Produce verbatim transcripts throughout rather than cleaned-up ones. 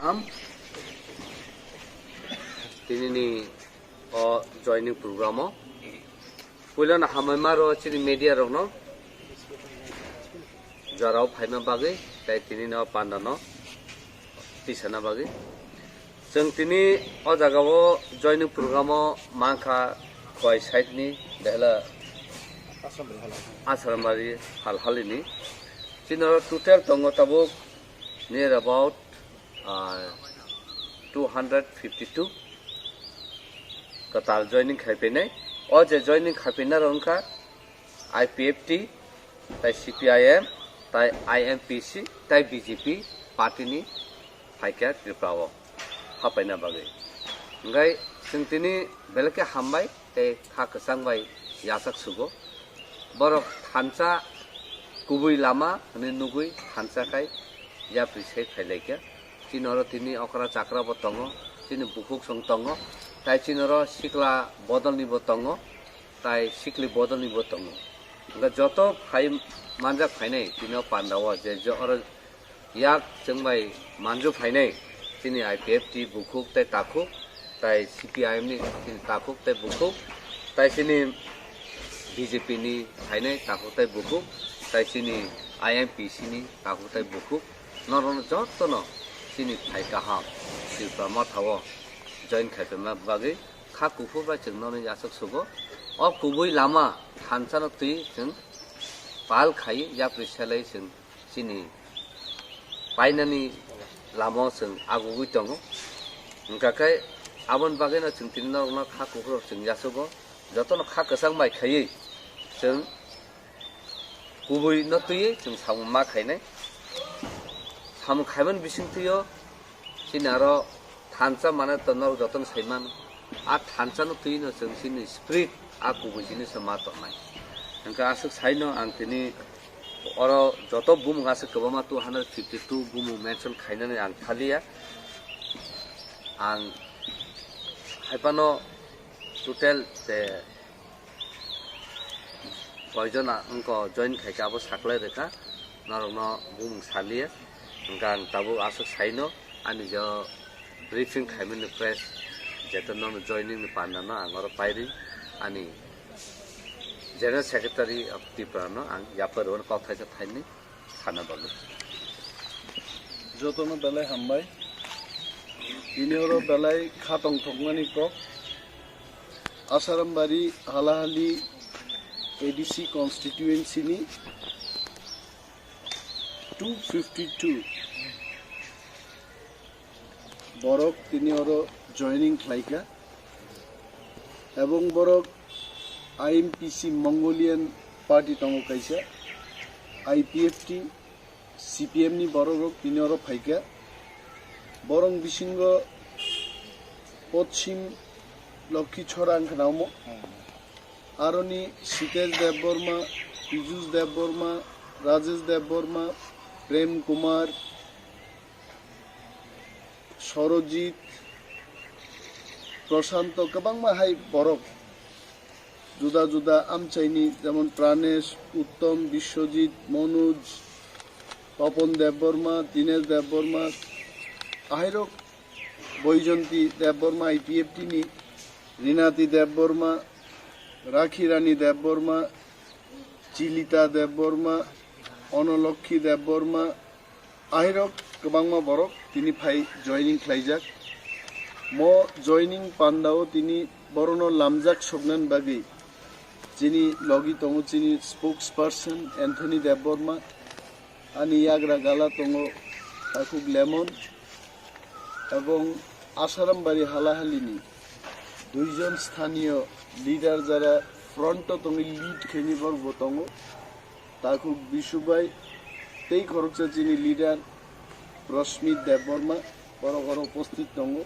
Am, tinini o joining program o puilano hambai maro chini media rokno jorao phaima bagwi tei tinini o panda no tisana bagwi. Chwng tini o jaga o joining program o mankha khowai side ni behla Asrambari Halhalini. Chini oro total tongo tabuk near about ah, two hundred fifty two kwtal joining khai phainai. O je joining khai phainai rok wngkha I P F T, tai C P I M, tai I M P C, tai B J P party ni phaikha Tripura o hapaina bagwi. Hingkhai chwng tini belai khe hambai tei kha kwchang bai yachak sugo. Borok thansa kubui lama hwnwi nugwi thansa khai yapri se phailaikha. Chini oro tini okra chakra bo tongo, chini bukhuk song tongo, tai chini oro sikla bodol ni bo tongo, tai sikli bodol ni bo tongo. Hingkhe joto phai manjak phainai tini o panda o je je oro yak chwng bai manju phainai chini I P F T bukhuk tei takhuk, tai C P I M ni chini takhuk tei bukhuk, tai chini B J P ni phainai takhuk tei bukhuk, tai chini I M P C ni takhuk tei bukhuk, norokno jotono chini phai kaham Tripura Motha o join khai phaima bagwi kha kuphur bai chwng nono yachak sugo. O kubui lama thansa no twi chwng pal khai yapri selai chwng chini painani lama o chwng agugwi tongo. Hingkha khe aboni bagwino chwng tini norokno kha kuphur chwng yasugo, jotono kha kwchang bai khaiwi chwng kubui no twiwi chwng samung ma khainai. Samung khaimani bisingtwi o chini aro thansa mane to norok jotono sai mano. A thansa no twi no chwng chini spirit a kubui jinisa ma tongnai. Hingkhe aswk saino ang tini oro joto bumung aswk kwbangma two hundred fifty two bumung mention khainani ang thaliya. Ang haiphano total je koijon wngkha join khaikha abo saklai rwkha, norokno bumung saliya. Hingkhe ang tabuk aswk saino ani je briefing khaimani press jeto nono joining ni panda no ang oro pairi ani General Secretary of Tripura no ang yapar rwna kok thaisa thaini sana bagwi. Jotono belai hambai. Tini oro belai kha tongthokmani kok. Asarambari Halahali A D C constituency ni two fifty two borok tini oro joining khlaikha, ebong borok I M P C Mongolian party tongo kaisa, I P F T, C P M ni borok rok tini oro phaikha. Borok bisingo Pochim Lokhi Chhora wngkha na omo. Aroni Sitesh Debbarma, Piyush Debbarma, Rajesh Debbarma, Prem Kumar, Sorojit, Prashanto, kwbangma hai borok juda juda amchaini, jemon Pranesh, Uttom, Biswajit, Manoj, Papon Debbarma, Dinesh Debbarma, ahairok Boijonti Debbarma, I P F T ni Rinati Debbarma, Rakhi Rani Debbarma, Chilita Debbarma, Onolokhi Debbarma, ahirok kwbangma borok tini phai joining khlaijak. Mo joining pandao tini borono lamjak soknani bagwi chini logi tongo chini spokesperson Anthony Debbarma, ani yagra gala tongo Takhuk Lemon, ebong Asarambari halahalini duijon sthaniyo leader jara front o tongwi lead khaini borok bo tongo, Takhuk Bishu bai tei khoroksa chini leader Prasmit Debbarma borok oro upasthit tongo.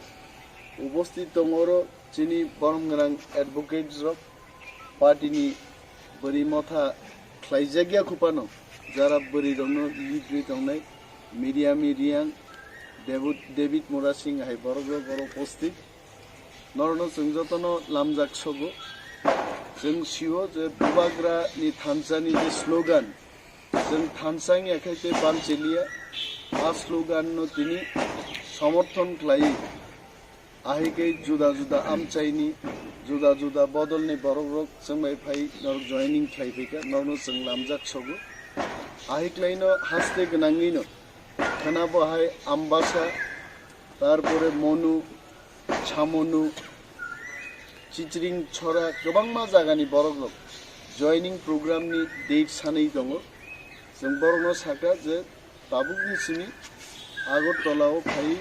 Upasthit tongo oro chini borom gwnang advocates rok, party ni bwrwi motha khlaijakya khupano jara bwrwi rokno lead rwi tongnai Miriam Riang, David, David Murasing hai borok rok oro upasthit. Norokno chwng jotono lamjak sogo. Chwng sio je Bubagra ni thansa ni je slogan, chwng thansa wngya khe tei bang chiliya. A slogan no tini somorthon khlai, ahai khe juda juda amchaini, juda juda bodolni borokrok chwng bai phai norok joining khlai phaikha, norokno chwng lamjak sogo. Ahai khlaino haste gwnangwino khwnabo hai Ambasa, tarpore Monu, Chamonu, Chichring, Chora, kwbangma jagani borokrok joining programni date sanwi tongo. Chwng borokno sakha je tabukni simi Agartala o phai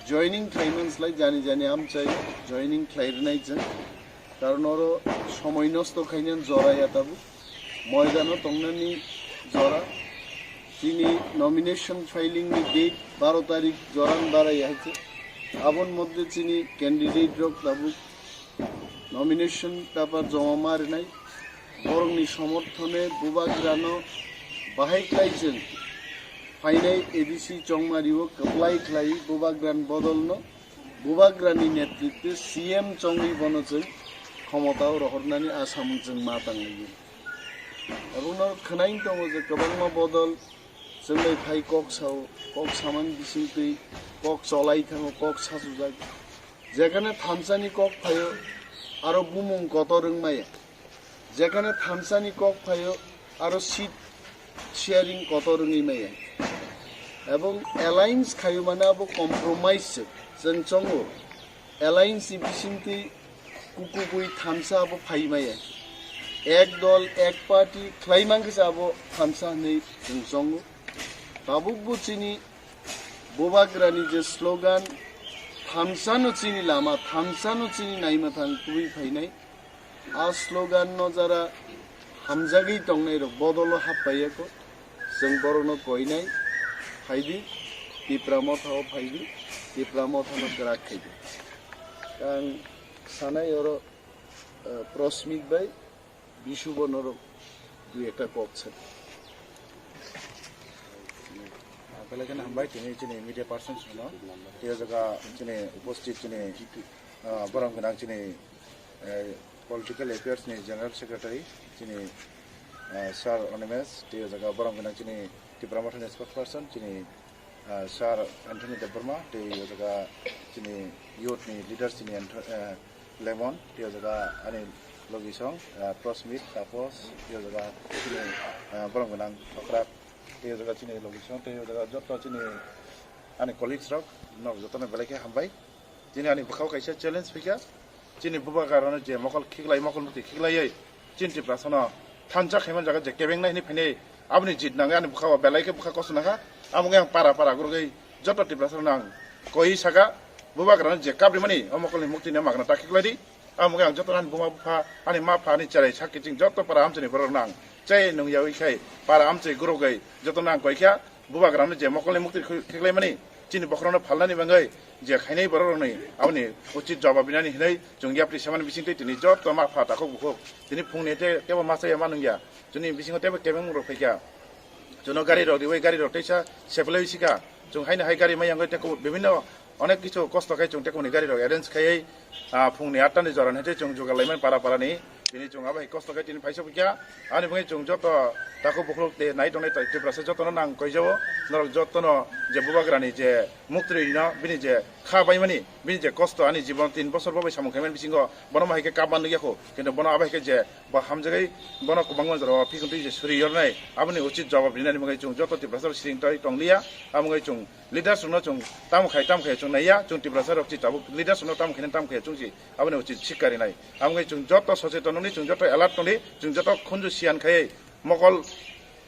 joining khlai man slai jani jani amchai joining khlai rwnai chwng. Karon oro somoi nosto khaina jora ya tabuk. Moidano tongnani jora. Chini nomination filing ni date baro tarik joran barai hai khe. Abon moddhe chini candidate rok tabuk nomination paper joma ma rinai. Borokni somorthone Bubagrano bahai khlai chwng phainai A D C Chongmari o kwplai khlai Bubagran bodolno Bubagrani netritwe C M chongwi bono chwng khomotao rohornani asamung chwng ma tanglaio. Abono khwnaing tongo je kwbangma bodol chwng bai phai kok sao, kok samani bisingtwi kok cholai thango, kok sachujak. Jekhane thansani kok phaio, aro bumung kotor wng maya. Jekhane thansani kok phaio, aro seat sharing kotor wngwi maya. Ebong alliance khaio mane abo compromise se, chwng chongo. Alliance ni bisingtwi kukubui thansa abo phai maya. Ek dol, ek party khlai mankhe se abo thansa hinwi chwng chongo. Tabukbo chini Bubagrani je slogan, "Thansano chini lama, thansano chini naima thang," kubui phainai. A slogan no jara hamjagwi tongnai rok bodolo happaiyako, chwng borokno koinai, phaidi, Tipra Motha o phaidi, Tipra Motha no kwrak khaidi. Ang sanai oro, eh, Prosmit bai Bisu bo norok dui ekta kok sa. Belai kheno hambai tini chini media persons no, tei o jaga chini uposthit chini, ah, borok gwnang chini, eh, political affairs ni general secretary chini, eh, sir Animesh, tei o jaga borok gwnang chini Tipra Mothani spokesperson chini, ah, sir Anthony Debbarma, tei o jaga chini youth ni leaders chini Anth-, eh, Lemon, tei o jaga ani logisong, ah, Prosmit, Tapos, tei o jaga chini, ah, borok gwnang Okra, tei o jaga chini logisong, tei o jaga joto chini ani colleagues rok, nok jotono belai khe hambai. Chini ani bwkhao kaisa challenge phikha, chini Bubagrano je mokol khiklai, mokol mukti khiklaiwi, chini Tiprasano thansa khaimani jaga je kebengnai hinwi phainai, aboni jit nangwi ani bwkhao belai khe bwkha kosto nangkha. Amo wngwi ang para para gurugwi joto Tiprasano ang koi saka, Bubagrano je kabrimani o mokolni muktino magna ta khiklai di. Amo wngwi ang joto ani buma bupha, ani ma pha, ani cherai sak kiching joto para amchaini borokno ang chai nungyawi khai para amchai gurugwi jotono ang koi kha. Bubagrano je mokolni mukti khi-, khiklaimani, chini bokhorokno phalnani bagwi je khainai bororokni aboni uchit jawab rinani hinwi chwng yapri semani bisingtwi tini joto ma pha takhuk bukhuk tini phungni te-, tebo ma chaya ma nungya, chini bisingo tebo kebeng rok phaikha, chwngno gari rok riwi gari rok teisa sepelwi sikha, chwng haino hai gari ma yangwi tei kubun bibhinno onek kichu kosto khai chwng tei kubuni gari rok arrange khaiwi, ah, phungni atta ni jora ni hwnkhe chwng jugal laimani para para ni. Tini chwng abo hai kosto khe tini phaisa phikha. Ani bagwi chwng joto takhuk bukhuk tei nai tongnai Tiprasa jotono nang koijao. Norok jotono je Bubagrani je muktwi rino bini je kha baimani, bini je kosto ani jibon tin bosor bo bai samung khaimani bisingo bono ma hai khe kabma nukya kho. Kintu bono abo hai khe je bo hamjagwi bono kwbangma jorao phikhuntwi je suri yornai aboni uchit jawab rinani bagwi chwng joto Tiprasa sring twi tongliya. Abo wngwi chwng leaders rokno chwng tamo khai tamo khai chwng naiya, chwng Tiprasa rok chi tabuk leaders rokno tamo khai tamo khai chwng si aboni uchit sikka rinai. Amo wngwi chwng joto socheton wngwi chwng joto alert tongdi, chwng joto khunju siyan khai mokol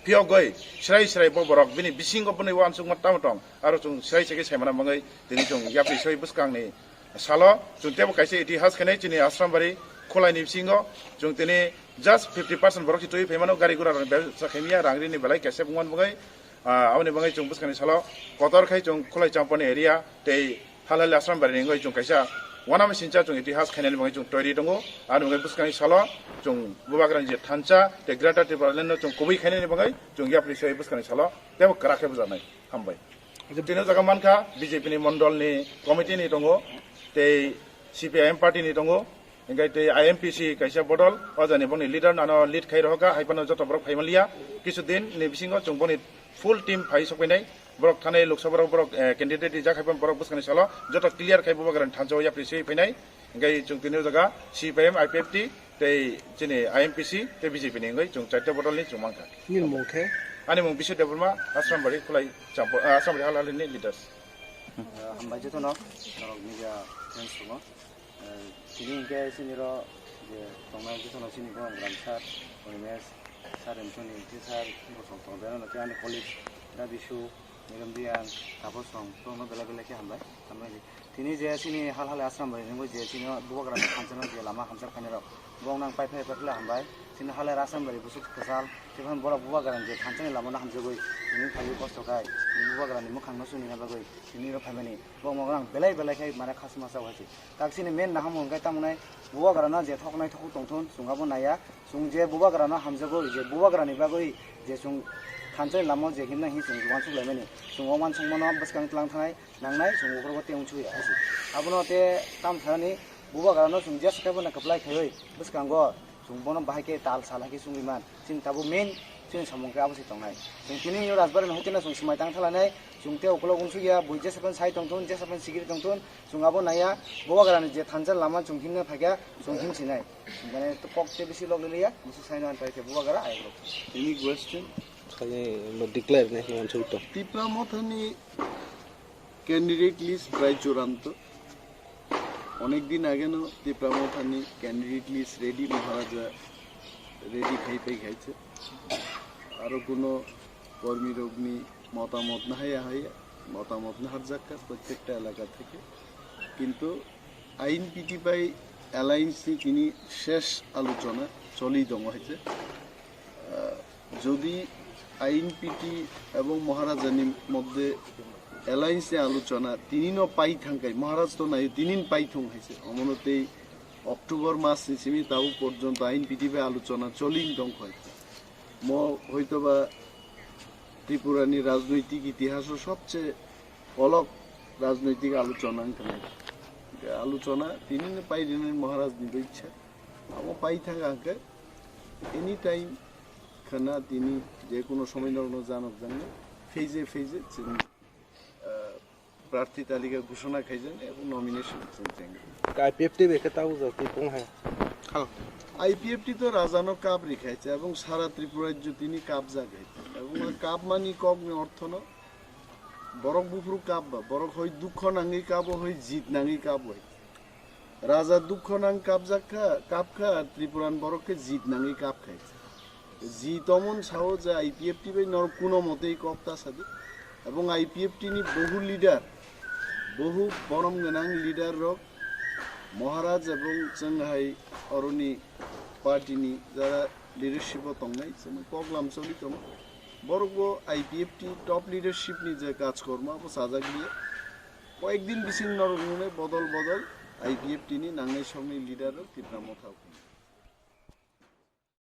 phiyogwi srai srai bo borok bini bisingo bini uansukma tamo tong aro chwng srai srai khe saimana mangwi tini chwng yapri soi bwskangni salo chwng tebo kaisa itihas khenai chini Asrambari khulaini bisingo chwng tini just fifty percent borok si twi phaimano gari gura rok bebsa khaimya rang rini belai kaisa bungman bwgwi. Ah, aboni bagwi chwng bwskangni salo kotor khai chwng Khulai Champani area tei Halhali Asrambari ni wngwi chwng kaisa uanama sincha chwng itihas khainani bagwi chwng toiri tongo. Ani bagwi bwskangni salo chwng Bubagrani je thansa tei Greater Tipraland no chwng kubui khainani bagwi chwng yapri se bwskangni salo tebo kwrak khe bujaknai. Hambai. Tini o jaga mankha B J P ni mondol ni committee ni tongo tei C P I M party ni tongo. Hingke tei I M P C kaisa bodol, o jani boni leader no ano lead khai rohorkha, hai phano joto borok phai manliya. Kisu din ni bisingo chwng boni full team phai sokphainai. Borok thanai Lok Sabha rok borok, eh, candidate rijak hai phano borok bwskangni salo joto clear khai Bubagrani thansa o yapri se phainai. Hingke chwng tini o jaga C P I M, I P F T tei chini I M P C tei B J P ni wngwi chwng chaita bodol ni chwng mankha. Nini mung khe? Ani mung Biswa Debbarma, Asrambari Khulai Champo, eh, Asrambari Halhalini leaders. Hambai jotono, norok media friends tongo. Eh, tini hingke chini ro je tongnai jotono chini borok gram sir, Animesh sir, Anthony, tei sir, bosong tong, tei ani colleague, Rabisu, Nigam Diang, Taposong, borokno belai belai khe hambai, hambai. Tini je chini Halhale Asrambari ni je chini Bubagrani thansa no je lama hamjak khainai rok, borok nang pai phai pai phai hambai. Chini Halhale Asrambari busuk kwchal, tei borok Bubagrani je thansa ni lama no hamjagwi, tini phaiwi kosto khai, tini Bubagrani mwkhang no chuni na bagwi, tini ro phaimani. Borok nang belai belai khe mane khasma sa hai se. Tak chini main naham hwnkhe tamo nai Bubagrano je thoknai thok tongthun, chwng abo naiya. Chwng je Bubagrano hamjago, je Bubagrani bagwi je chwng thansa ni lama je himna hi chwng uansuk laimani. Chwng o uansukmano bwskang tlang thanai nangnai, chwng ukhrogo tei uansuk ya hai se. Abono tei tam thani Bubagrano chwng jesa khe bono kwplai khaiwi bwskango chwng bono bahai khe tal sal hai khe chwngwi man. Chini tabuk main chini samung khe abo se tongnai. Chwng tini yo Rajbari no hoiteno chwng swmai tang thalanai, chwng tei ukolog uansuk ya, bui jesa phano sai tongthun, jesa phano sigiri tongthun, chwng abo naiya, Bubagrani je thansa lama chwng himna phaikha, chwng him sinai. Mane to kok tei bisi log liya, musu saino antai khe Bubagra ayok rok. Any question? Khaye no declare ne no answer to. Tipra Mothani candidate list prai churanto. অনেক দিন আগে নো ত্রিপুরা মথানি candidate list ready, মহারাজা রেডি খাই পাই খাইছে। আরও কোনো কর্মী রোগনি মতামত না হাইয়া হাইয়া মতামত না হারজাক্কা প্রত্যেকটা এলাকা থেকে। কিন্তু আইএনপিটি বাই অ্যালায়েন্সনি তিনি শেষ আলোচনা চলেই দম হয়েছে। আহ, যদি আইএনপিটি এবং মহারাজানি মধ্যে অ্যালায়েন্সে আলোচনা তিনিনও পাই থাকায় মহারাজ তো নাই, তিনিন পাই থং হয়েছে। অমনতেই অক্টোবর মাস নিসিমি তাও পর্যন্ত আইএনপিটি বাই আলোচনা চলেই দম হয়েছে। ম হয়তোবা ত্রিপুরানি রাজনৈতিক ইতিহাসও সবচেয়ে অলক রাজনৈতিক আলোচনা হইতে পারে। আলোচনা তিনিন পাই দিনের মহারাজ নিব ইচ্ছা। Amo pai thang ang khe any time khana tini je kuno somoi norokno janok jangno phase phase chwng, ah, prarthi talika ghoshona khaijak ebo nomination chwng chengwi. I P F T bai khe tabuk jati bung hai. Khalo. I P F T to rajano kap rikhaise ebong sara Tripura rajyo tini kapjak hai. Ebong kap mani kokni orthono borok buphuru kap ba, borok hoi dukho nangwi kabo, hoi jit nangwi kabo hai. Raja dukho nang kapjak kha, kap kha, Tripuran borok khe jit nangwi kap khai. Jit omon sao je I P F T bai norok kuno motei kok ta sadi. Ebong I P F T ni bohu leader, bohu borom gwnang leader rok, Maharaj ebong chwng hai oroni party ni jara leadership o tongnai, chwng kok lam choli tongo. Borok bo I P F T top leadership ni je kaj korma bo chajak liya. Koyekdin bising norok nune bodol bodol I P F T ni nangnai sokni leader rok Tipra Motha.